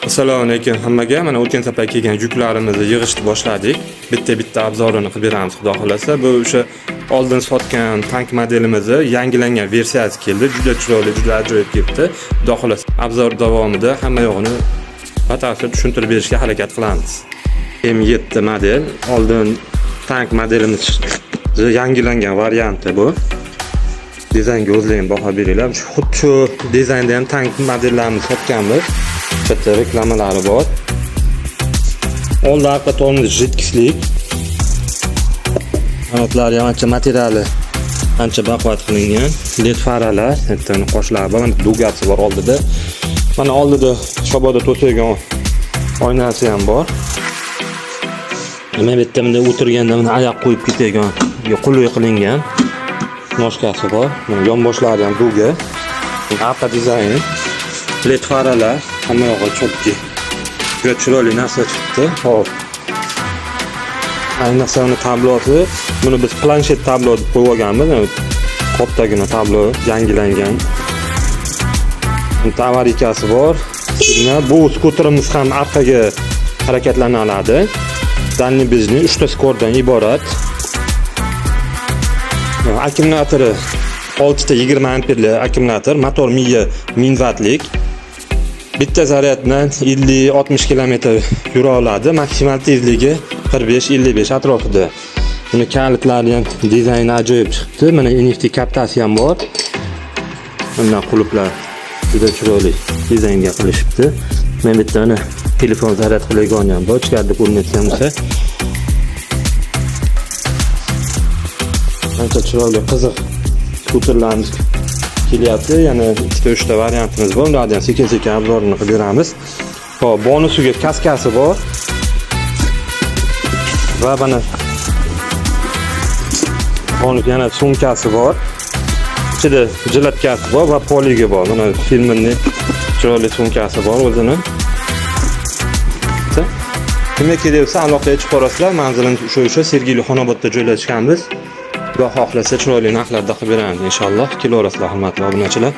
Assalomu alaykum hammaga. Mana o'tgan safar kelgan yuklarimizni yig'ishni boshladik. Bitta-bitta обзор ini qilib beramiz, xudo xolasa. Bu o'sha oldin sotgan tank modelimizni yangilangan versiyasi keldi. Juda chiroyli, juda ajoyib kelibdi. Xudo xolasa, обзор davomida hamma yo'g'ini batafsil tushuntirib berishga harakat qilamiz. M7 model, oldin tank modelimiz yangilangan varianti bu. Dizaynga o'zlaring baho beringlar. Xuddi shu dizaynda ham tank modellarimizni sotganmiz. Katta reklamalari bor. Oldi arqa tormoz жидкость lik. Qanotlari ham ancha, materiali ancha baquvvat qilingan. LED faralar, bitta qoshlari bor, mana дуга si bor oldida. Mana oldida shoboda to'saygan oynasi ham bor. Nima, bu yerda bunday o'tirganda mana oyoq qo'yib ketadigan qulay qilingan ножка si bor. Mana yonboshlari ham дуга. Arqa dizayn, LED faralar, hamma yog'i чётки. Juda chiroyli narsa chiqdi. Hop. Ayniqsa uni tablosi, buni biz planshet tablo deb qo'yib olganmiz. Kattagina tablo, yangilangan. Аварийка si bor. Signal. Bu skuterimiz ham orqaga harakatlana oladi. Дальний ближний 3 ta скор dan iborat. Akkumulyatori 6 ta 20 amperli akkumulyator, motor miya 1000 vatlik. Bitta zaryad bilan 50-60 kilometr yura oladi. Maksimal tezligi 45-55 atrofida. Buni kalitlari ham dizayni ajoyib chiqibdi. Mana NFC kartasi ham bor. Bundan qulflar juda chiroyli dizaynga qilishibdi. Mana bu yerda mana telefon zaryad qiladigan ham bor. Ichkarida ko'rinayotgan bo'lsa. Ancha chiroyli, qiziq skuterlarimiz kelyapti. Yana ikkita, uchta variantimiz bor. Ularni ham sekin-sekin обзор ini qilib beramiz. Hop, bonusiga kaskasi bor. Va mana bonus yana sumkasi bor. Ichida жилетка si bor va полик i bor. Mana фирменный chiroyli sumkasi bor o'zini. Kimga kerak bo'lsa, aloqaga chiqib ko'rasizlar. Manzilimiz o'sha Sergeli Xonobodda joylashganmiz. Xudo xohlasa, chiroyli narxlarda qilib beramiz inshaalloh. Kelaverasizlar, hurmatli obunachilar.